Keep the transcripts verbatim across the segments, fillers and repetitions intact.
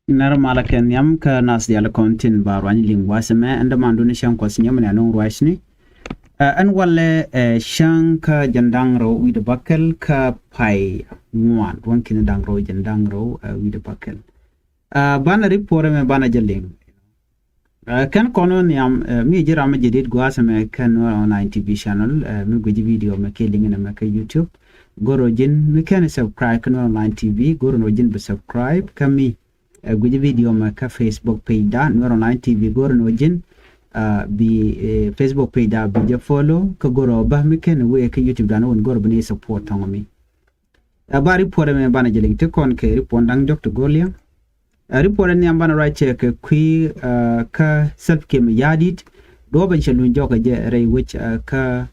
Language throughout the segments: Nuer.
Nɛr malä kɛ nhiam kä nath diaal kɔn tin ba ruany liŋ gua̱a̱th ɛmɛ. Ɛn däman duni cäŋ kuɔth nyɛmɛ ni anɔŋ ruacni. Ɛ, ɛn walɛ, ɛ, cäŋ kä jɛn da̱ŋ rɛw wi̱cdɛ bäkɛl kä pay ŋuan, ruɔ̱n ki̱ni da̱ŋ rɛw jɛn da̱ŋ rɛw, ɛ, wi̱cdɛ bäkɛl. Ɛ, banɛ report ɛmɛ banɛ jɛ liŋ. Ɛ, kɛn kɔn wä nhiam, ɛ, mi ji̱ ram mi jɛ dit gua̱a̱th ɛmɛ kɛn wä online T V channel, ɛ, mi guic video mɛ kiɛ liŋ ɛmɛ kä YouTube. Go̱r ɔ ji̱n mi kɛn subscribe kɛn wä online T V, go̱r ɔ ji̱n bi subscribe kä mi ɛ, guic video mɛ kä Facebook page da Nuer Online T V, go̱r ni wä ji̱n, ɛ, bi, ɛ, Facebook page da bi jɛ follow, kä go̱r ɔ bä mi kɛn wee kä YouTube dan wun go̱r bi ni support thɔŋ mi. Ɛ, ba report mɛ banɛ jɛ liŋ ti kɔn kɛ report da̱ŋ jɔk ti go̱r liɛŋ. Ɛ, report ni am banɛ ruac cɛ kɛ kui̱, ɛ, kä Salva Kiir Mayardit, duɔ̱ɔ̱p ɛn cɛ luny jɔk ɛ jɛ rɛy wec, ɛ, kä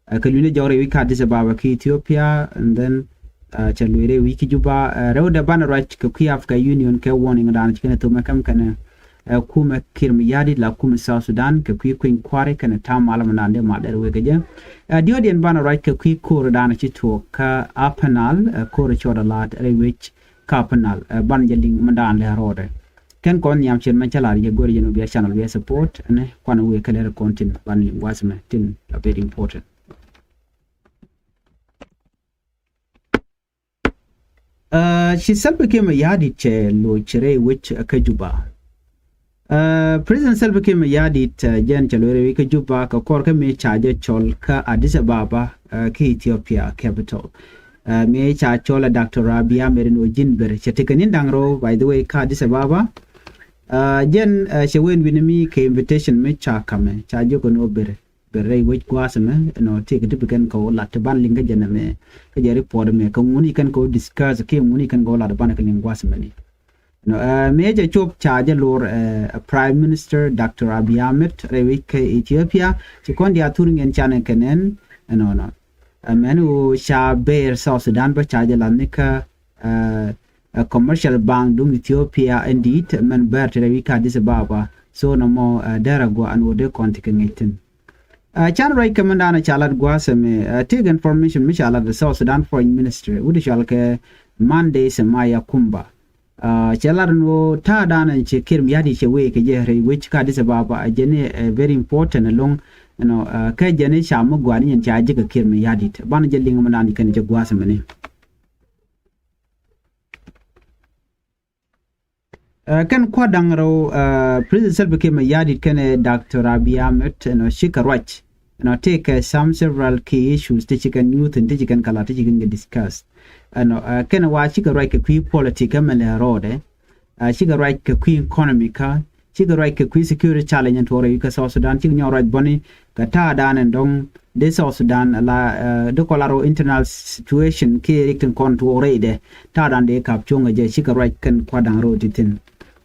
Ɛ, kɛ luny ni jɔk rɛy wi̱c kä Addis Ababa kä Ethiopia, and then, ɛ, cɛ luny rɛy wi̱c kä Juba. Ɛ, rɛwdɛ banɛ ruac kɛ kui̱ Africa Union kɛ warning dan ci kɛn thomɛ kɛm kɛn, ɛ, kumɛ Kiir Mayardit la kumɛ South Sudan kɛ kui̱ kui̱ny kua̱ri kɛn ta̱a̱ mal mɛ dan dee mal dɛr wek kɛ jɛ. Ɛ, diɔ̱ɔ̱diɛn banɛ ruac kɛ kui̱ ko̱r dan ci tuɔɔk kä Upper Nile, ɛ, ko̱r cɔɔd a laat rɛy wi̱c kä Upper Nile, ɛ, banɛ jɛ liŋ mɛ dan lɛ rɔɔdɛ. Kɛn kɔn nhiam ciɛn mɛ cä lar yɛ go̱r yɛn wä bia channel bia support ɛnɛ kuan wek kɛ lɛr kɔn tin banɛ liŋ gua̱a̱th mɛ tin a very important. Ɛ, ci Salva Kiir Mayardit cɛ loc rɛy wec kä Juba. Ɛ, President Salva Kiir Mayardit, ɛ, jɛn cɛ loc rɛy wec kä Juba kɛ kɔr kä mi ca jɛ cɔl kä Addis Ababa, ɛ, kä Ethiopia capital. Ɛ, mi ca cɔl ɛ Doctor Abiy Ahmed ni wä ji̱n ber cɛ tekɛ ni̱n da̱ŋ rɛw, by the way, kä Addis Ababa. Ɛ, jɛn, ɛ, cɛ wen wi̱ni mi kɛ invitation mi ca kamɛ ca jiök ni wä ber. Bɛ rɛy wec gua̱a̱th ɛmɛ, you know, tëëkɛ ti bi kɛn kɛ wä lat ti ban liŋ kä jɛn ɛmɛ, kä jɛ report ɛmɛ, kä ŋuni kɛn kɛ wä discuss kiɛ ŋuni kɛn kɛ wä lat ban kɛ liŋ gua̱a̱th ɛmɛ ni. You know, ɛ, mëë cɛ cop ca jɛ lor, ɛ, Prime Minister Doctor Abiy Ahmed rɛy wec kä Ethiopia, ci kɔn diaal thur ŋiɛn canɛ kɛ nɛn, you know, nɔ. Ɛ, mɛn ɣöö ca bɛɛr South Sudan bä ca jɛ lath ni kä, ɛ, ɛ, commercial bank duŋ Ethiopia in di̱i̱t mɛn bɛɛr ti rɛy wec kä Addis Ababa. So nɔmɔ, ɛ, dɛr a gua ɛn ɣöö dee kɔn ti kɛ ŋi̱c thi̱n. Ɛ, can ruac kɛ mɛn da̱a̱n ca lat gua̱a̱th ɛmɛ, ɛ, tëëk information mi ca lat South Sudan Foreign Ministry wut cɔal kɛ Monday Semaya Kumba. Ɛ, cɛ lat ɛn ɣöö ta̱a̱ da̱a̱n ɛn ci Kiir Mayardit cɛ wee kɛ jɛ rɛy wec kä Addis Ababa, ɛ, jɛn i̱, ɛ, very important ɛlɔ̱ŋ, you know, ɛ, kä jɛn i̱ ca mi gua̱a̱r ni yɛn ca ji̱ kɛ Kiir Mayardit. Banɛ jɛ liŋ mɛn da̱a̱n kɛn jɛ gua̱a̱th ɛmɛ ni. Ɛ, kɛn kua̱r da̱ŋ rɛw, ɛ, President Salva Kiir Mayardit kɛnɛ Doctor Abiy Ahmed, you know, cikɛ ruac, you know, tëëkɛ some several key issues ti ci kɛn nyuuth in ti ci kɛn kɛ lat ti ci kɛn kɛ discuss. You know, ɛ, kɛnɛ wa cikɛ ruac kɛ kui̱ politic kɛ mɛn lɛ rɔɔdɛ. Ɛ, cikɛ ruac kɛ kui̱ economy kä, cikɛ ruac kɛ kui̱ security challenge in tuɔɔk rɛy kä South Sudan, cikɛ nyɔk ruac bäni kɛ ta̱a̱ da̱a̱n in dɔ̱ŋ dee South Sudan la, ɛ, dee kɔn lar ɣöö internal situation kiɛ rik tin kɔn tuɔɔk rɛydɛ. Ta̱a̱ da̱a̱n dee kap cuɔ̱ŋ kɛ jɛ cikɛ ruac kɛn kua̱r da̱ŋ rɛw ti thi̱n.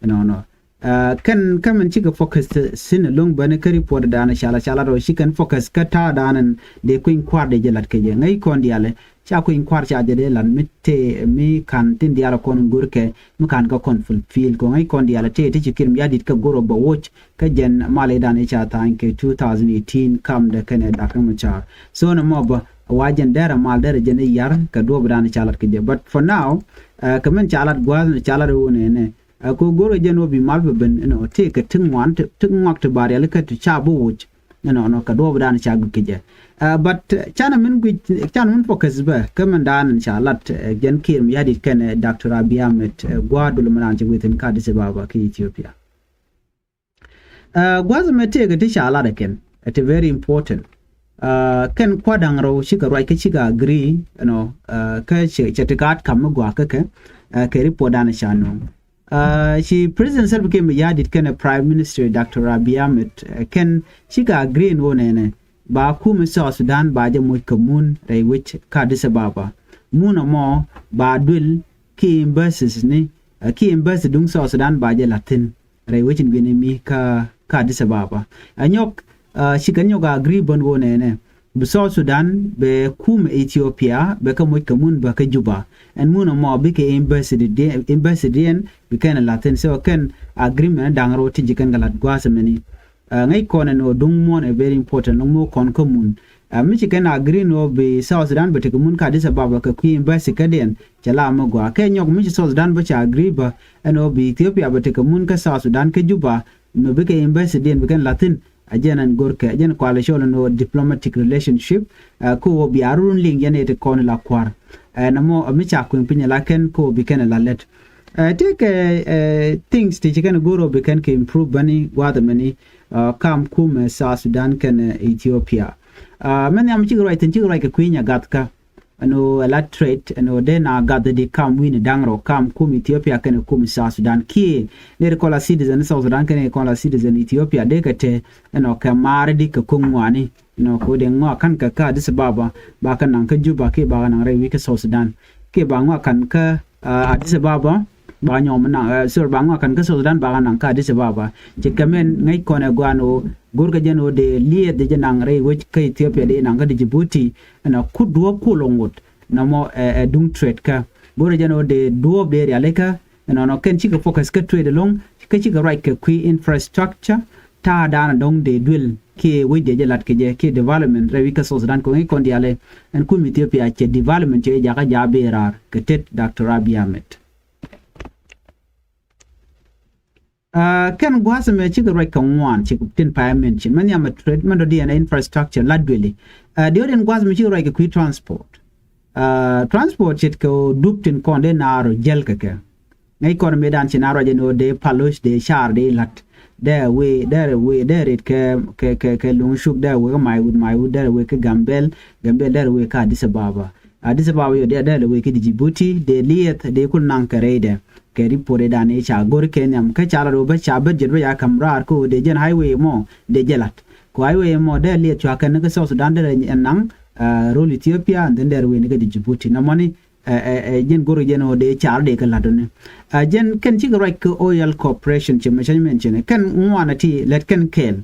Ɛnɔnɔ. Ɛ, kɛn kä min cikɛ focus thi̱n ɛlɔ̱ŋ bäni kä report da̱a̱n ca lat, ca lat ɣöö ci kɛn focus kä ta̱a̱ da̱a̱n in dee kui̱ny kua̱r dee jɛ la̱t kɛ jɛ. Ŋäc kɔn diaal ca kui̱ny kua̱r ca jɛ dee la̱t mi tëë mi ka̱n thi̱n diaal kɔn go̱rkɛ mi ka̱n kä kɔn fulfill. Kɛ ŋäc kɔn diaal tëë ti ci Kiir Mayardit kɛ go̱r ɔ bɛ woc kä jɛn mal i̱ da̱a̱n i̱ ca tha̱a̱ny kɛ two thousand eighteen kamdɛ kɛnɛ Doctor Machar. So nɔmɔ bä wa jɛn derɛ mal derɛ jɛn i̱ yar kɛ duɔ̱ɔ̱p da̱a̱n i̱ ca lat kɛ jɛ. But for now, ɛ, kɛ min ca lat gua̱a̱th ni ca lat i̱ wun ɛnɛ, ɛ, kɛ go̱r ɔ jɛn wä bi mal bɛ ben, you know, tëë kɛ ti ŋuan ti, ti ŋuak ti ba rialikä ti ca bi woc. Ɛnɔnɔ kɛ duɔ̱ɔ̱p da̱a̱n i̱ ca guic kɛ jɛ. Ɛ, but, ɛ, canɛ min guic, canɛ min focus bä kä min da̱a̱n in ca lat, ɛ, jɛn Kiir Mayardit kɛnɛ, ɛ, Doctor Abiy Ahmed, ɛ, gua̱a̱r dul min da̱a̱n ci within kä Addis Ababa kä Ethiopia. Ɛ, gua̱a̱th ɛmɛ tëëkɛ ti ca lat ɛ kɛn, ɛ, ti very important. Ɛ, kɛn kua̱r da̱ŋ rɛw cikɛ ruac kä cikɛ agree, you know, ɛ, kä cɛ, cɛ ti kaat kam mi gua̱a̱k kä kɛ, ɛ, kɛ report da̱a̱n ca nööŋ. Ɛ, ci President Salva Kiir Mayardit kɛnɛ Prime Minister Doctor Abiy Ahmed, ɛ, kɛn cikɛ agree ni wä nɛnɛ ba kum i̱ South Sudan ba jɛ moc kɛ mun rɛy wec kä Addis Ababa. Mun ɛmɔ ba duel ki embassies ni, ɛ, ki embassy duŋ South Sudan ba jɛ la̱t thi̱n rɛy wec in gui̱ni mi kä, kä Addis Ababa. Ɛ nyɔk, ɛ, cikɛ nyɔk agree bän wä nɛnɛ bi South Sudan bɛ kum Ethiopia bɛ kä moc kɛ mun bä kä Juba. Ɛn mun ɛmɔ bikɛ embassy di, embassy diɛn bi kɛn ɛ la̱t thi̱n. So kɛn agreement da̱ŋ rɛw ti ji̱ kɛn kɛ la̱t gua̱a̱th ɛmɛni. Ɛ, ŋäc kɔn ɛn ɣöö duŋ muɔ̱ɔ̱n ɛ very important, duŋ muɔ̱ɔ̱n kɔn kä mun. Ɛ mi ci kɛn agree ɛn ɣöö bi South Sudan bɛ tekɛ mun kä Addis Ababa kɛ kui̱ embassy kädiɛn cɛ la mi gɔaa. Kɛ nyɔk mi ci South Sudan bä ca agree bä ɛn ɣöö bi Ethiopia bɛ tekɛ mun kä South Sudan kä Juba, mi bikɛ embassy diɛn bi kɛn la̱thi̱n. Ɛ jɛn ɛn görkɛ, ɛ jɛn kualɛ cɔl ɛn ɣöö diplomatic relationship. Ɛ kä ɣöö bia run liŋ yɛn ɛ ti kɔn la kua̱r. Ɛ nɔmɔ ɛ mi ca kui̱ŋ piny la kɛn kä ɣöö bi kɛn la lät. Ɛ tëëkɛ ɛ things ti ci kɛn go̱r ɣöö bi kɛn kɛ improve bäni gua̱a̱th ɛmɛni. Ɛ kam kumɛ South Sudan kɛnɛ Ethiopia. Ɛ mɛn nhiam cikɛ ruac thi̱n, cikɛ ruac kɛ kui̱ nyagathkä. Ɛn ɣöö ɛ la trade ɛn ɣöö dee na gath di kam wi̱i̱ni da̱ŋ rɛw, kam kum Ethiopia kɛnɛ kum South Sudan kiɛ nɛy ti kɔn la citizen South Sudan kɛnɛ kɔn la citizen Ethiopia dee kɛ te ɛn ɣöö kɛ maari di kɛ ko̱ŋ ŋuani. Ɛn ɣöö kɛ ɣöö dee ŋɔak ka̱n kɛ kä Addis Ababa ba kɛ naŋ kä Juba kiɛ ba kɛ naŋ rɛy wi̱i̱ kä South Sudan kiɛ ba ŋɔak ka̱n kä Addis Ababa ba nyɔm naŋ, sorry, ba ŋɔak ka̱n kä South Sudan ba kɛ naŋ kä Addis Ababa. Ce̱tkɛ mɛn ŋäc kɔn ɛ gua̱a̱n ɣöö go̱rkɛ jɛn ɣöö dee liɛth dee jɛ naŋ rɛy wec kä Ethiopia dee naŋ kä Djibouti. Ɛn ɣöö kut duɔ̱ɔ̱p kul ŋot nɔmɔ ɛ duŋ trade kä. Go̱rkɛ jɛn ɣöö dee duɔ̱ɔ̱p dee rialikä. Ɛnɔnɔ kɛn cikɛ focus kä trade ɛlɔ̱ŋ kä cikɛ ruac kɛ kui̱ infrastructure. Ta̱a̱ da̱a̱n dɔ̱ŋ dee duël kiɛ wec dee jɛ la̱t kɛ jɛ kiɛ development rɛy wi̱i̱ kä South Sudan kɛ ŋäc kɔn diaal ɛ. Ɛn kum Ethiopia cɛ development cɛ jakä ja̱ bëë raar kɛ tet Doctor Abiy Ahmed. Kɛn gua̱a̱th ɛmɛ cikɛ ruac kɛ ŋuan cik tin pay mɛn ci mɛn yam ɛ trade mɛn dɔ̱diɛn ɛ infrastructure la duëli. Diɔ̱ɔ̱diɛn gua̱a̱th ɛmɛ cikɛ ruac kɛ kui̱ transport. Transport ce̱tkɛ ɣöö dup tin kɔn dee naar ɔ jäl kɛ kɛ. Ŋäc kɔn mëëdan ci naar ruac ɛn ɣöö dee paloc dee car dee la̱t. Dee wee dee wee dee ret kɛ kɛ kɛ kɛ luŋ cuk dee wee kä Maiwut, Maiwut dee wee kä Gambel, Gambel dee wee kä Addis Ababa. Addis Ababa yɔ dee dee wee kä Djibouti dee liɛth dee kul naŋ kɛ rɛydɛ. Kɛ report idan i̱ ca go̱r kɛ nhiam kä ca la do̱ bä ca bät jɛt bä ya ka̱m raar kä ɣöö dee jɛn highway mɔ dee jɛ la̱t. Kɛ highway mɔ dee liɛth cua kɛn ni kä South Sudan dee rɛ naŋ rol Ethiopia and then dee rɛ wee ni kä Djibouti. Nɔmɔni ɛ jɛn go̱r jɛn ɣöö dee car dee kɛ la̱t dɔ̱ni. Jɛn kɛn cikɛ ruac kɛ Oil Corporation ci mɛ cäny mɛn cini kɛn ŋuanɛ ti lɛt kɛn kɛɛl.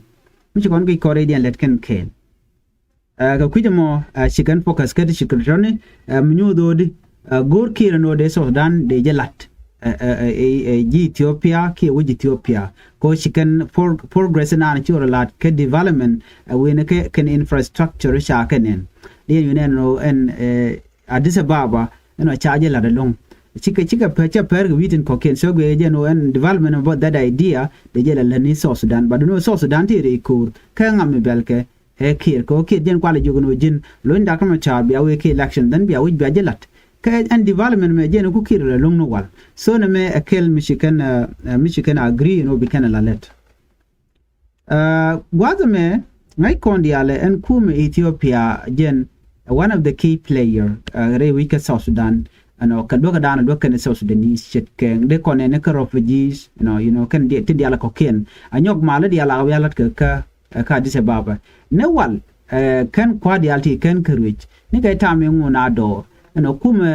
Mi ci kɔn kɛ kɔr idiɛn lɛt kɛn kɛɛl. Kɛ kui̱c ɛmɔ ci kɛn focus kä ti ci kɛ tɔ̱ni mi nyuuth ɣöödi. Go̱o̱r Kiir ɛn ɣöö dee South Sudan dee jɛ la̱t ji̱ Ethiopia kiɛ wec Ethiopia. Kɛ ɣöö ci kɛn progress ɛnan ci ɣöö la̱t kɛ development ɛ wi̱n kɛ kɛn infrastructure ca kɛ nɛn. Diɛn wi̱n ɛn ɣöö ɛn Addis Ababa ɛn ɣöö ca jɛ la̱t ɛlɔ̱ŋ. Cikɛ cikɛ pɛ cɛ pɛr kɛ wi̱i̱ tin kɔ̱kiɛn so guiɛ jɛn ɣöö ɛn development about that idea dee jɛ la lätni South Sudan, but duundɛ ɣöö South Sudan ti rɛy ko̱o̱r kɛ ŋam mi bɛl kɛ. Ɛ Kiir kɛ ɣöö Kiir jɛn kualɛ jiök ɛn ɣöö ji̱n lo̱ny dak kä mɛ ca̱a̱r bia wee kiɛ election then bia wec bia jɛ la̱t. Kɛ ɛn development mɛ jɛn ku Kiir lɛ lo̱ŋ ni wal. So nɛ mɛ ɛ kɛl mi ci kɛn mi ci kɛn agree ɛn ɣöö bi kɛn ɛ la lät. Gua̱th ɛmɛ ŋäc kɔn diaalɛ ɛn kumɛ Ethiopia jɛn one of the key player rɛy wi̱c kä South Sudan. Ɛnɔ kɛ duäkä daanɔ duäk kɛn South Sudanese ce̱tkɛ dee kɔn ɛn kä refugees ɛnɔ you know kɛn ti diaalɛ kɔ̱kiɛn. Anyɔk malä diaalɛ a wiaa la̱t kɛ kä kä Addis Ababa. Ni wal kɛn kua̱r diaal ti kɛn kä ruec ni kɛ tam iŋun a dɔɔr ɛnɔ kumɛ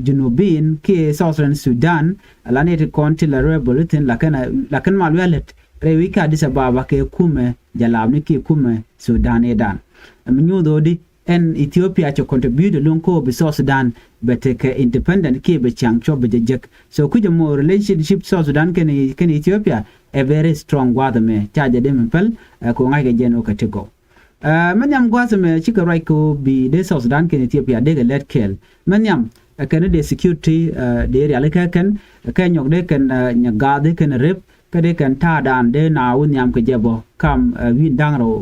Junubin kiɛ Southern Sudan. Ala ni ti kɔn ti la rebel ithin lakin mal wiaa lät rɛy wi̱c kä Addis Ababa kɛ kumɛ jalabni kiɛ kumɛ Sudan idan. Ɛm nyuuth ɣöödi ɛn Ethiopia cɛ contribute ɛlɔ̱ŋ kä ɣöö bi South Sudan bɛ tekɛ independent kiɛ bɛ ciaŋ cuɔp bɛ jɛ jek. So kui̱c ɛmɔ relationship South Sudan kɛn kɛn Ethiopia ɛ very strong gua̱a̱th ɛmɛ ca jɛ dee mi päl. Kɛ ɣöö ŋa̱ckɛ jɛn ɣöö kɛ ti gɔw. Mɛ nhiam gua̱a̱th ɛmɛ cikɛ ruac kɛ ɣöö bi dee South Sudan kɛn Ethiopia dee kɛ lɛt kɛɛl. Mɛ nhiam kɛn dee security dee rialikä kɛn kɛ nyɔk dee kɛn nyɛ gaath dee kɛn rep. Kä dee kɛn ta̱a̱dan dee na wä nhiam kɛ jɛ bɔ kam wi̱i̱n da̱ŋ rɛw.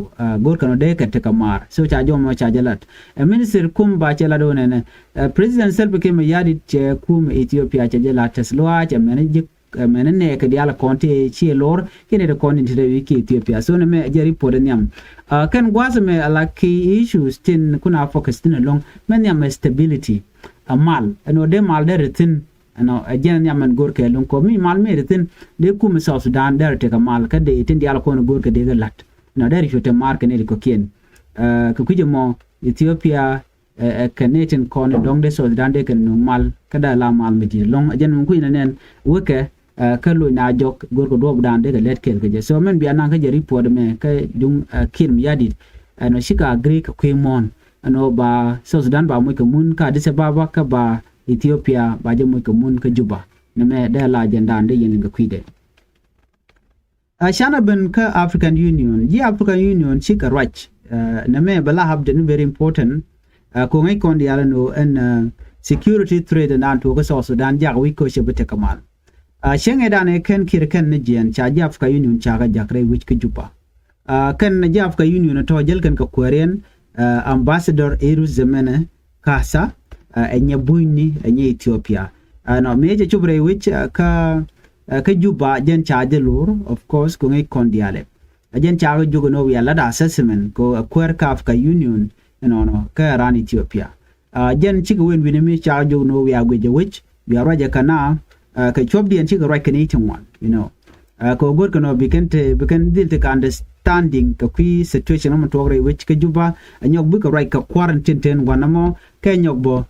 Go̱r kɛn wä dee kɛ tekɛ maar so ca jɔm wä ca jɛ lat. Ɛ minister kum ba cɛ lat wä nɛnɛ President Salva Kiir Mayardit cɛ kum Ethiopia cɛ jɛ lat tɛth luaac ɛ mɛn ji̱ mɛn nɛ kɛ diaal kɔn ti ci lor kɛn ɛ ti kɔn in ti rɛwi ki Ethiopia so nɛ mɛ jɛ report nhiam. Kɛn gua̱th mɛ ala ki issues tin kun a focus tin ɛlɔŋ mɛ nhiam ɛ stability. Ɛ mal ɛn wä dee mal dee ri thin. Ɛnɔ ɛ jɛn nhiam ɛn go̱r kɛ luŋ kɔ mi mal mi ri thin dee kum South Sudan dee ri tekɛ mal kä dee tin diaal kɔn go̱r kɛ dee kɛ la̱t. Ɛnɔ dee ri cu te mar kɛ ni ri kɔ̱kiɛn. Kɛ kui̱c ɛmɔ Ethiopia ɛ kɛ ni tin kɔn dɔ̱ŋ dee South Sudan dee kɛ nuŋ mal kä dee la mal mi di̱i̱t luŋ ɛ jɛn mi kui̱c nɛ nɛn wekɛ. Kä loc na jɔk go̱r kɛ duɔ̱ɔ̱p dan dee kɛ lɛt kɛɛl kɛ jɛ so mɛn bia naŋ kä jɛ report mɛ kä duŋ Kiir Mayardit. Ɛnɔ cikɛ agree kɛ kui̱ muɔ̱ɔ̱n ɛnɔ ba South Sudan ba moc kɛ mun kä Addis Ababa kä ba Ethiopia ba jɛ moc kɛ mun kä Juba. Nɛmɛ dee la jɛn dan dee yɛn kɛ kui̱dɛ. A canɛ ben kä African Union ji̱ African Union cikɛ ruac Nɛ mɛ bɛ la update ni very important. Ko̱ŋ i̱ kɔn diaal ni ɣöö ɛn security threat in dan tuɔɔk kä South Sudan jak wi̱c ko̱ cɛ bi tekɛ mal. Cäŋ ɛ dan ɛ kɛn Kiir kɛn ni jiɛn ca ji̱ Africa Union ca kɛ jak rɛy wi̱c kä Juba. Kɛn ji̱ Africa Union tɔ̱ jäl kɛn kɛ kuääriɛn, Ambassador Hiru Zemene Kasa, ɛ nyɛ bunyni ɛ nyɛ Ethiopia. Ɛnɔ mëë cɛ cop rɛy wi̱c kä kä Juba jɛn ca jɛ lor, of course, ko̱ŋ i̱ kɔn diaal ɛ. Ɛ jɛn ca kɛ jok ɛn ɣöö wiaa lat assessment kɛ ɛ kuäär kä Africa Union ɛnɔnɔ kä ran Ethiopia. Jɛn cikɛ wen wi̱ni mi ca kɛ jok ɛn ɣöö wiaa guic ɛ wec, wiaa ruac ɛ kɛ na kɛ cuɔpdiɛn cikɛ ruac kɛ ni ti ŋuan, you know. Kɛ ɣöö go̱rkɛ nɔ bi kɛn te, bi kɛn dhil te kɛ understanding kɛ kui̱ situation ɔmɔ tuɔɔk rɛy wec kä Juba, ɛ nyɔk bikɛ ruac kɛ kua̱r in tin ten gua̱n ɛmɔ kɛ nyɔk bɔ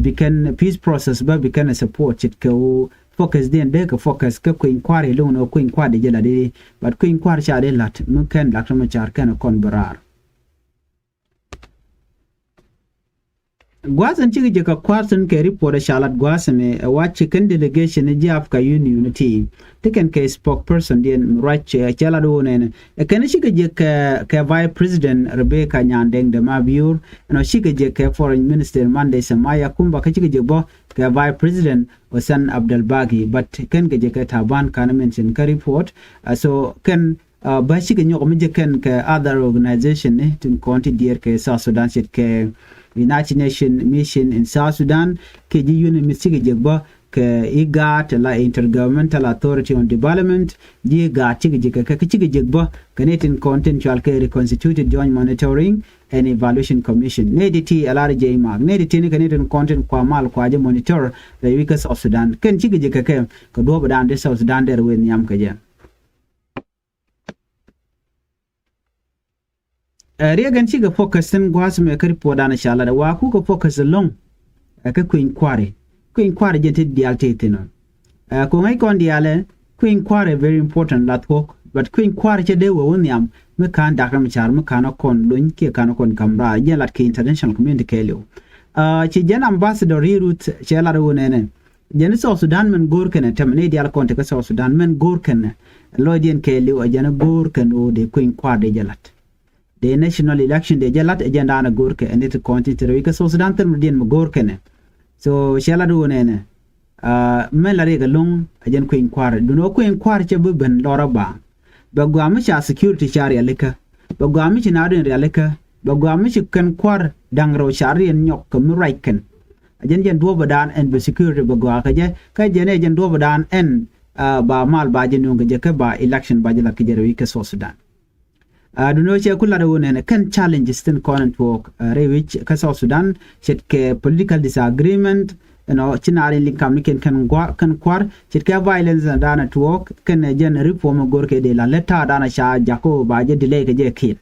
bi kɛn peace process bä bi kɛn support ce̱tkɛ ɣöö focus diɛn dee kɛ focus kä kui̱ny kua̱r iluŋ ni ɣöö kui̱ny kua̱r di jɛ lat i̱, but kui̱ny kua̱r ca dee lat mi kɛn Doctor Machar kɛn kɔn bi raar. Gua̱a̱th in cikɛ jɛ kɛ kua̱r thi̱n kɛ report ɛ ca lat gua̱a̱th ɛmɛ ɛ wa̱c ci kɛn delegation ni ji̱ Africa Union ti ti kɛn kɛ spokesperson diɛn mi ruac cɛ lat ɣöö nɛnɛ ɛ kɛn cikɛ jɛ kɛ kɛ Vice President Rebecca Nyandeng de Mabior ɛnɔ cikɛ jɛ kɛ Foreign Minister Monday Semaya Kumba kä cikɛ jɛ bä kɛ Vice President Hosni Abdel Bagi, but kɛn kɛ jɛ kɛ Taban kan mention kä report. So kɛn bä cikɛ nyɔk mi jɛ kɛn kɛ other organization ni tin kɔn ti diɛɛr kɛ South Sudan ce̱tkɛ United Nation Mission in South Sudan kɛ ji̱ unit mi cikɛ jɛ bä kɛ IGAD la Intergovernmental Authority on Development. Ji̱ IGAD cikɛ jɛ kɛ kɛ cikɛ jɛ bä kɛ ni tin kɔn tin cual kɛ Reconstituted Joint Monitoring and Evaluation Commission. Nɛy ti ti ɛ lar jɛ imak nɛy ti ti ni kɛ ni tin kɔn tin kua mal kua jɛ monitor rɛy wi̱c kä South Sudan kɛn cikɛ jɛ kɛ kɛ kɛ duɔ̱ɔ̱p dan ti South Sudan dɛr wee nhiam kɛ jɛ. Ɛ riɛk ɛn cikɛ focus thi̱n gua̱a̱th mɛ kä report dan ca lat ɛ wa̱a̱ kukɛ focus ɛlɔ̱ŋ ɛ kä kui̱ny kua̱ri. Kui̱ny kua̱ri jɛn ti diaal ti thi̱n ɔ. Ɛ ko̱ŋ ɛ kɔn diaalɛ kui̱ny kua̱ri very important lath kuɔ̱k, but kui̱ny kua̱ri cɛ dee wee wä nhiam mi ka̱n Doctor Machar mi ka̱n ɛ kɔn lony kiɛ ka̱n ɛ kɔn ka̱m raar jɛn lat kɛ international community kɛɛliw. Ci jɛn ambassador Ri Ruth cɛ lat ɛ wä nɛnɛ jɛn South Sudan mɛn go̱o̱r kɛnɛ tɛmɛ ni diaal kɔn ti kä South Sudan mɛn go̱o̱r kɛnɛ lɔcdiɛn kɛɛliw ɛ jɛn go̱o̱r kɛn ɣöö dee kui̱ny kua̱r dee jɛ la̱t. Dee national election dee jɛ la̱t ɛ jɛn daanɛ go̱o̱r kɛ ɛn ti kɔn ti ti rɛw i̱ kä South Sudan thil mi diɛn mi go̱o̱r kɛnɛ. So cɛ lat ɣöö nɛnɛ mɛn la riɛk ɛlɔ̱ŋ ɛ jɛn kui̱ny kua̱r dun ɣöö kui̱ny kua̱r cɛ bi ben lɔrä ba. Bɛ gɔaa mi ca security ca rialikä, bɛ gɔaa mi ci naatdiɛn rialikä, bɛ gɔaa mi ci kɛn kua̱r da̱ŋ rɛw ca riɛn nyɔk kɛ mi ruac kɛn. Ɛ jɛn jɛn duɔ̱ɔ̱pä daan ɛn bi security bɛ gɔaa kɛ jɛ kä jɛn ɛ jɛn duɔ̱ɔ̱pä daan ɛn ba mal ba jɛ nuŋ kɛ jɛ kä ba election ba jɛ lat kɛ jɛ rɛw i̱ kä South Sudan. Duni ɣöö cɛ ku lat ɣöö nɛnɛ kɛn challenges thi̱n kɔn ɛn tuɔɔk rɛy wi̱c kä South Sudan ce̱tkɛ political disagreement. Ɛnɔ ci naar in liŋ kam ni kɛn kɛn gua̱r kɛn kua̱r ce̱tkɛ violence na daanɛ tuɔɔk kɛn jɛn reform go̱r kɛ dee la lät ta̱a̱ daanɛ ca jakä ba jɛ delay kɛ jɛ kiɛt.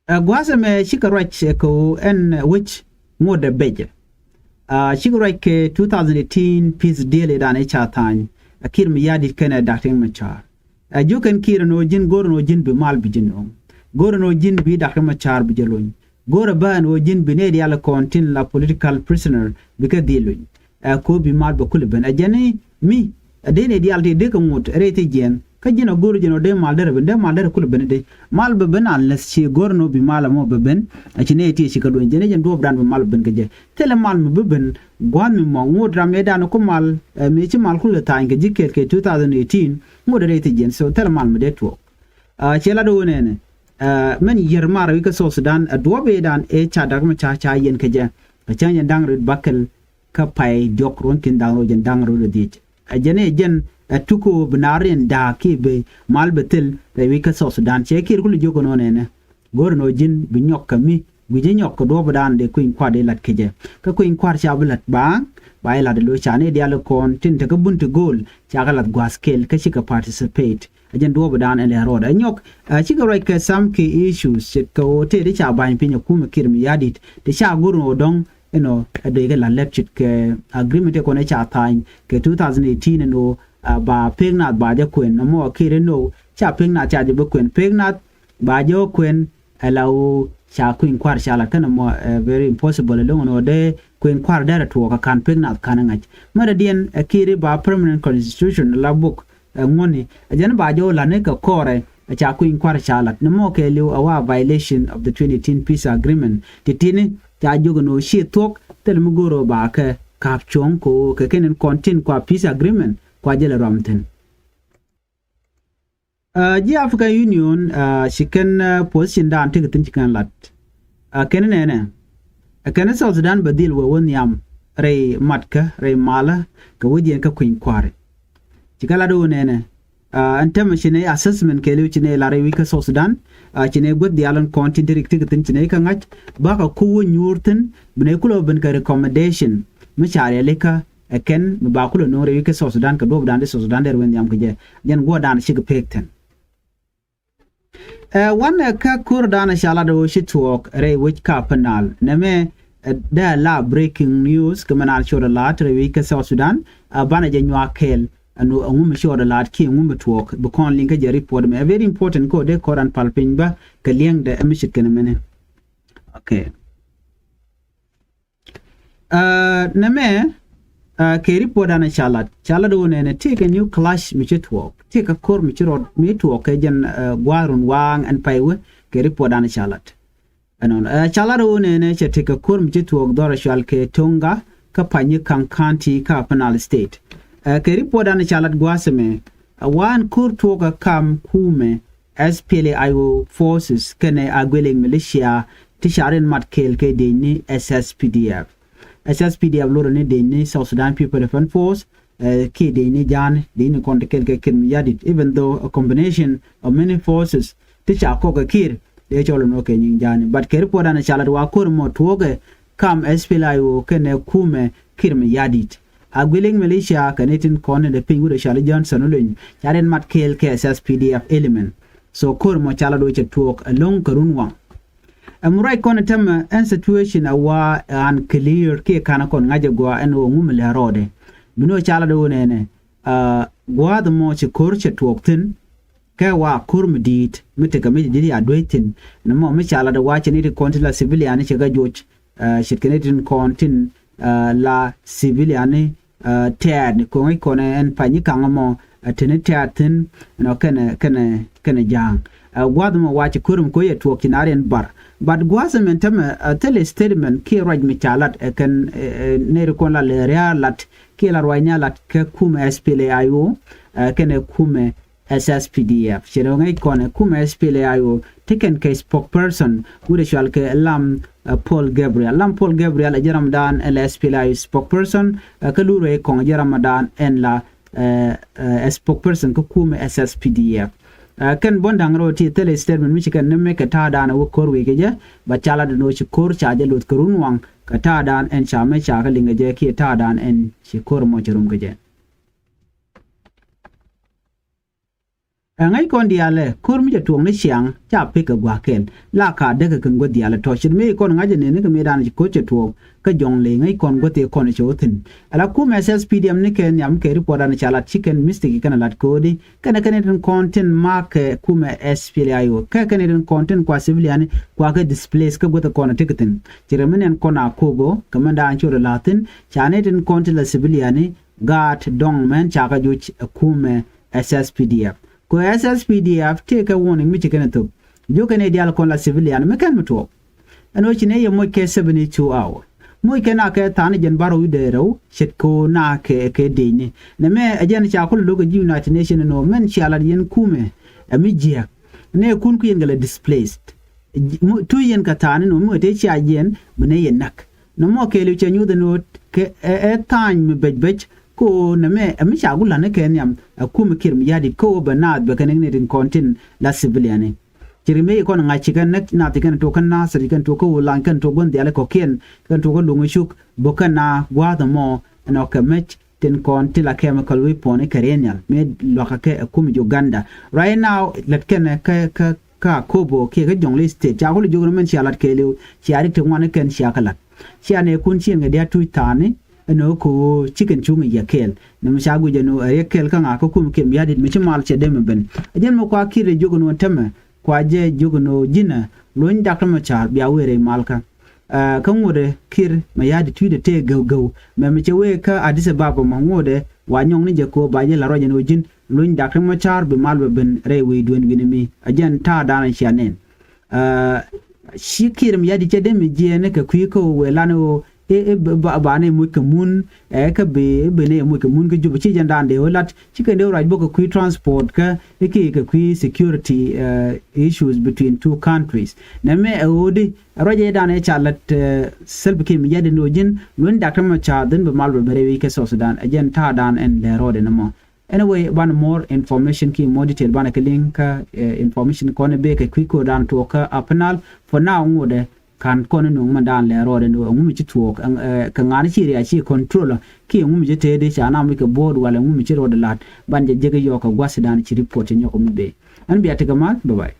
Ɛ gua̱a̱th ɛmɛ cikɛ ruac ɛ kɛ ɣöö ɛn wec ŋot ɛ becɛ. Cikɛ ruac kɛ two thousand eighteen peace deal i̱ da̱a̱n i̱ ca tha̱a̱ny ɛ Kiir Mayardit kɛnɛ Doctor Machar. Ɛ jiök kɛn Kiir ɛn ɣöö ji̱n go̱r ɛn ɣöö ji̱n bi mal bi ji̱ nööŋ. Go̱r ɛn ɣöö ji̱n bi Doctor Machar bi jɛ lony. Go̱r ɛ bä ɛn ɣöö ji̱n bi nɛy diaal kɔn tin la political prisoner bikɛ dhil lony. Ɛ ko̱ bi mal bɛ kulɛ ben ɛ jɛn i̱ mi ɛ dee nɛy diaal ti dee kɛ ŋot rɛy thi jiɛn kä ji̱n ɛ go̱r ji̱n ɔ dee mal derɛ ben dee mal derɛ kulɛ ben i̱ dee mal bɛ ben unless ci go̱r ni ɔ bi mal ɛmɔ bɛ ben. Ɛ ci nɛy ti ci kɛ duɔ̱ny jɛn i̱ jɛn duɔ̱ɔ̱pdan bɛ mal bɛ ben kɛ jɛ thilɛ mal mi bɛ ben. Gua̱a̱th mi mɔ ŋot ram ëëdan ku mal ɛ mi ci mal kulɛ tha̱a̱ny kɛ ji̱ kɛɛl kɛ two thousand eighteen ŋot rɛy thi jiɛn so thilɛ mal mi dee tuɔɔk. Ɛ ci lat ɣöö nɛnɛ ɛ mɛn yier mar wi̱i̱ kä South Sudan ɛ duɔ̱ɔ̱p ëëdan ëë ca dak mi ca ca yɛn kɛ jɛ ɛ cäŋ jɛn da̱ŋ rɛw bäkɛl kä pay diɔ̱k ruɔ̱n ki̱n da̱ŋ rɛw jɛn da̱ŋ rɛw rɛ dhiec. Ɛ jɛn ɛ jɛn ɛ tuk ɣöö bi naar riɛn da̱a̱k kiɛ bi mal bɛ thil rɛy wi̱c kä South Sudan cɛ Kiir kulɛ jiök ɛnɔ nɛnɛ. Go̱r ɛnɔ ji̱n bi nyɔk kä mi gui̱c ji̱ nyɔk kɛ duɔ̱ɔ̱pdan dee kui̱ny kua̱r dee la̱t kecɛ kä kui̱ny kua̱r ca bi la̱t baaŋ. Ba jɛ la̱t ɛ lo̱c ca ni diaal kɔn tin te kä bun ti go̱o̱l ca kɛ la̱t gua̱a̱th kɛl kä cikɛ participate. Ɛ jɛn duɔ̱ɔ̱pdan ɛn lɛ ruɔt ɛ nyɔk. Cikɛ ruac kɛ some key issues ce̱tkɛ ɣöö tëë ti ca ba̱ny piny ɛ kumɛ Kiir Mayardit ti ca go̱r ɛnɔ dɔ̱ŋ. Inɔ ɛ dee kɛ la lɛt ce̱tkɛ agreement ɛ kɔn ɛ ca tha̱a̱ny kɛ two thousand eighteen ɛn ɣöö ba pek nath ba jɛ kuɛn ɛmɔ ɛ Kiir ɛn ɣöö ca pek nath ca jɛ bä kuɛn pek nath ba jɛ ɣä kuɛn. Ɛ la ɣöö ca kui̱ny kua̱r ca lat kɛn ɛmɔ ɛ very impossible ɛlɔ̱ŋ ɛn ɣöö dee kui̱ny kua̱r derɛ tuɔɔk ɛ ka̱n pek nath ka̱n ɛ ŋa̱c. Mɛrɛ diɛn ɛ Kiir i̱ ba permanent constitution la bok ɛ ŋuɔ̱ni ɛ jɛn ba jɛ wä la̱t ni kɛ kɔrɛ ɛ ca kui̱ny kua̱r ca la̱t ni mɔ kɛɛliw ɛ wa violation of the twenty eighteen peace agreement ti tini ca jiök ɛn ɣöö ci thuɔ̱k thil mi go̱o̱r ɣöö ba kɛ ka̱p cuɔ̱ŋ kɛ ɣöö kɛ kɛn in kɔn tin kua peace agreement kua jɛ lɛ ruam thi̱n. Ji̱ African Union ci kɛn position dan tekɛ thi̱n ci kɛn lat. Kɛn nɛnɛ ɛ kɛn South Sudan bɛ dhil wee wä nhiam rɛy matkä rɛy malä kɛ wä jiɛn kä kui̱ny kua̱ri. Ci kɛ lat wä nɛnɛ ɛn tämɛ ci nɛ assessment kɛɛliw ci nɛ lar rɛy wi̱c kä South Sudan. Ci nɛ guäth diaal ɛn kɔn tin te rik tekɛ thi̱n ci nɛ kä ŋa̱c bakɛ ku wä nyuur thi̱n bi nɛ kulɛ wä ben kɛ recommendation mi ca rialikä ɛ kɛn mi ba kulɛ no̱o̱ŋ rɛy wi̱c kä South Sudan kɛ duɔ̱ɔ̱pdan ti South Sudan dee rɛ wä nhiam kɛ jɛ. Jɛn guɔ̱ɔ̱rdan cikɛ pek thi̱n. Ɛ wanɛ kä ko̱rdan ca lat ɣöö ci tuɔɔk rɛy wec ka Upper Nile nɛmɛ. Dee la breaking news kɛ mɛ naan ciöt ɛ la̱a̱t rɛy wec kä South Sudan. Banɛ jɛ nyuak kɛɛl ɛn ɣöö ɛŋu mi ciöt ɛ la̱a̱t kiɛ ɛŋu mi tuɔɔk bi kɔn liŋ kä jɛ report mɛ ɛ very important kä ɣöö dee kɔran pal piny bä kɛ liɛŋdɛ ɛ mi ce̱tkɛ nɛmɛni. Okay. Nɛmɛ kɛ report danɛ ca lat ca lat wä nɛnɛ tëëkɛ new clash mi ci tuɔɔk tëëkɛ ko̱r mi ci rɔɔd mi tuɔɔk kɛ jɛn gua̱a̱r run waaŋ ɛn pay wä kɛ report danɛ ca lat. Ɛnɔn ca lat wä nɛnɛ cɛ tëëkɛ ko̱r mi ci tuɔɔk dhɔrɛ cual kɛ Tonga kä Panyikaŋ County kä Upper Nile State. Kɛ report danɛ ca lat gua̱a̱th ɛmɛ ɛ waan ko̱r tuɔɔk ɛ kam kumɛ S P L A I O forces kɛnɛ Agwelek militia ti ca rin mat kɛɛl kɛ dec ni S S P D F. S S P D F lorɛ ni dec ni South Sudan People Defense Force kiɛ dec ni ja̱a̱n dec ni kɔn ti kɛɛl kɛ Kiir Mayardit even though a combination of many forces ti ca kɔk kɛ Kiir dee cɔl in wä kɛ nyiŋ ja̱a̱ni but kɛ report an ca lat wa ko̱r mɔ tuɔɔkɛ kam S P L A I O kɛnɛ kumɛ Kiir Mayardit. Agwelek militia kɛ ni tin kɔn ni dee piny wut ɛ cɔal i̱ Johnson Olony ca rin mat kɛɛl kɛ S S P D F element. So ko̱r mɔ ca lat wä cɛ tuɔɔk ɛlɔ̱ŋ kɛ run waŋ. Ɛm ruac kɔn tämɛ ɛn situation a wa unclear kiɛ ka̱n kɔn ŋa̱c ɛ gɔaa ɛn ɣöö ŋu mi lɛ rɔɔdɛ. Bi ni ɣöö ca lat wä nɛnɛ gua̱a̱th mɔ ci ko̱r cɛ tuɔɔk thi̱n. Kɛ wa ko̱r mi di̱i̱t mi tekɛ mi di̱i̱t ya duec thi̱n. Ni mɔ mi ca lat ɛ wa cɛ ni ti kɔn ti la civilian cɛ kɛ joc. Ce̱tkɛ ni tin kɔn tin la civilian ni tɛɛt ni ko̱ŋ i̱ kɔn ɛn Panyikaŋ mɔ ɛ tini tɛɛt thi̱n. Nɔ kɛnɛ kɛnɛ kɛnɛ ja̱a̱ŋ. Gua̱th mɔ wac ko̱r mi ko̱ yɛ tuɔɔk ci na riɛn bar but gua̱th mɛn tämɛ thilɛ statement kiɛ ruac mi ca lat ɛ kɛn neri kɔn la lɛ ria̱a̱r lat kiɛ la ruac ni a lat kɛ kumɛ S P L A I O kɛnɛ kumɛ S S P D F. Ci rɛ ŋäc kɔn ɛ kumɛ S P L A I O ti kɛn kɛ spokesperson wut ɛ cual kɛ Lam Paul Gabriel. Lam Paul Gabriel ɛ jɛ ramdan ɛn la S P L A I O spokesperson. Kä lurɛ kɔŋ ɛ jɛ ramdan ɛn la spokesperson kä kumɛ S S P D F. Kɛn buɔ̱n da̱ŋ rɛw ti thilɛ statement mi ci kɛn ni mɛ kɛ ta̱a̱dan ɛ wä ko̱r wee kɛ jɛ ba ca lat ɛn ɣöö ci ko̱r ca jɛ luth kɛ run waŋ kɛ ta̱a̱dan ɛn ca mɛ ca kɛ liŋ kɛ jɛ kiɛ ta̱a̱dan ɛn ci ko̱r mɔ cɛ rum kɛ jɛ. Ɛ ŋäc kɔn diaalɛ ko̱r mi cɛ tuɔɔk ni ciaŋ ca pek kɛ gua̱a̱k kɛl la ka däkɛ kɛn guäth diaalɛ tɔ̱ ce̱t mëë kɔn ŋa̱c ɛ neni kɛ mëëdan ci ko̱r cɛ tuɔɔk. Kä jɔ̱ŋ ley ŋäc kɔn guäth ëë kɔn cɛ wä thi̱n. Ala kumɛ S S P D F ni kɛ nhiam kɛ report dan ca lat ci kɛn mistake kɛn a lat ko̱o̱di kɛnɛ kɛn itin kɔn tin mak kɛ kumɛ S P L A I O kɛ kɛn itin kɔn tin kua civilian kua kɛ displace kä guäth ɛ kɔn a tekɛ thi̱n. Ci rɛ mi nɛn kɔn a kobo kɛ mɛn daan ci rɛ la thi̱n ca ni tin kɔn tin la civilian ni gaat dɔŋ mɛn ca kɛ joc ɛ kumɛ S S P D F. Kɛ S S P D F tëëkɛ warning mi ci kɛn ɛ thop. Jiök kɛn i̱ diaal kɔn la civilian mi kɛn mi tuɔɔk. Ɛn ɣöö ci nɛ yɛ moc kɛ seventy two hour. Moc kɛ na kɛ tha̱a̱n jɛn bärɔw i̱ dee rɛw ce̱tkɛ ɣöö na kɛ kɛ decni. Nɛmɛ ɛ jɛn ca kulɛ lo̱k ɛ ji̱ United Nation ɛn ɣöö mɛn cia lat yɛn kumɛ ɛ mi jiääk. Nɛ kun ku yɛn kɛ lɛ displaced. Tu yɛn kɛ tha̱a̱n ɛn ɣöö mi wä tëë cia yɛn bi nɛ yɛn näk. Nɔmɔ kɛɛliw cɛ nyuth ɛn ɣöö kɛ ɛ tha̱a̱ny mi bɛc bɛc. Kä ɣöö nɛmɛ ɛ mi ca ku la̱t ni kɛ nhiam ɛ kumɛ Kiir Mayardit kä ɣöö bɛ naath bɛ kɛn ni tin kɔn tin la civilian ni. Ci ri mëë kɔn ŋa̱c ci kɛn näk naath ci kɛn tuɔk kä Nasir ci kɛn tuɔk kä Wulany kɛn tuɔk gua̱n dhiali kɔ̱kiɛn kɛn tuɔk kä Luŋ Cuk bä kɛn na gua̱a̱th ɛmɔ ɛn ɔ kɛ mec tin kɔn ti la chemical weapon i̱ kɛ riɛn nhial mëë luakä kɛ ɛ kum Uganda. Right now lät kɛn kä kä kä Akobo kiɛ kä Jonglei State ca kulɛ jiök ni mɛn cia lat kɛɛliw cia rik ti ŋuan i̱ kɛn cia kɛ lat. Cia nɛ kun cieŋ kɛ dia̱t tuc thaani. Ɛn ɣöö kɛ ɣöö ci kɛn cuŋ i̱ yɛ kɛɛl ni mi ca guic ɛn ɣöö ɛ riɛk kɛɛl kä ŋa̱ kä kum kiɛn bi ya̱ dit mi ci mal cɛ dee mi ben. Ɛ jɛn mi kua ki̱r ɛ jiök ɛn ɣöö tämɛ kua jɛ jiök ɛn ɣöö ji̱nɛ luny dak tämɛ ca̱r bia wëë rɛy malkä. Kä ŋuɔ̱tdɛ ki̱r mɛ ya̱ dit tui̱dɛ tëë gäw gäw mɛ mi cɛ wëë kä Addis Ababa mɔ ŋuɔ̱tdɛ wa nyɔŋni jɛ kɛ ɣöö ba jɛ la ruac ɛn ɣöö ji̱n luny Dak Riɛk Macar bi mal bɛ ben rɛy wec dueeni wi̱ni mi. Ɛ jɛn ta̱a̱ da̱a̱n cia nɛn. Ci Kiir Mayardit cɛ dee mi jiɛɛn kɛ kui̱ kä wëë lan ɣöö i̱ ba nɛ moc kɛ mun ɛ kä bi i̱ bi nɛ moc kɛ mun kä Juba. Ci jɛn da̱a̱n dee wä lat ci kɛn dee wä ruac bä kɛ kui̱ transport kä i̱ ki kɛ kui̱ security issues between two countries. Nɛ mɛ ɛ ɣöö di ruac ɛ da̱a̱n ɛ ca lat Salva Kiir Mayardit ni ɣöö ji̱n luny Dak Riɛk Macar dhin bi mal bɛ ben rɛy wec kä South Sudan. Ɛ jɛn ta̱a̱ da̱a̱n ɛn lɛ rɔɔdɛ ni mɔ. Anyway, banɛ more information ki more detail banɛ kɛ liŋ kä information kɔn bee kɛ kui̱ ko̱o̱r da̱a̱n tuɔɔk kä Upper Nile. For now ŋotdɛ ka̱n kɔn nuŋ mɛn da̱a̱n lɛ rɔɔdɛ ni ŋumi ci tuɔɔk kɛ ŋa̱n ci riac ci control ki ŋumi ci tëëdi ca nam wi̱c kɛ bo̱o̱d walɛ ŋumi ci rɔɔdɛ la̱t. Ban jɛ jek yɔɔk kɛ gua̱th da̱a̱n ci report ci nyɔk mi bee. Ɛn bia tekɛ ma̱th, bye bye.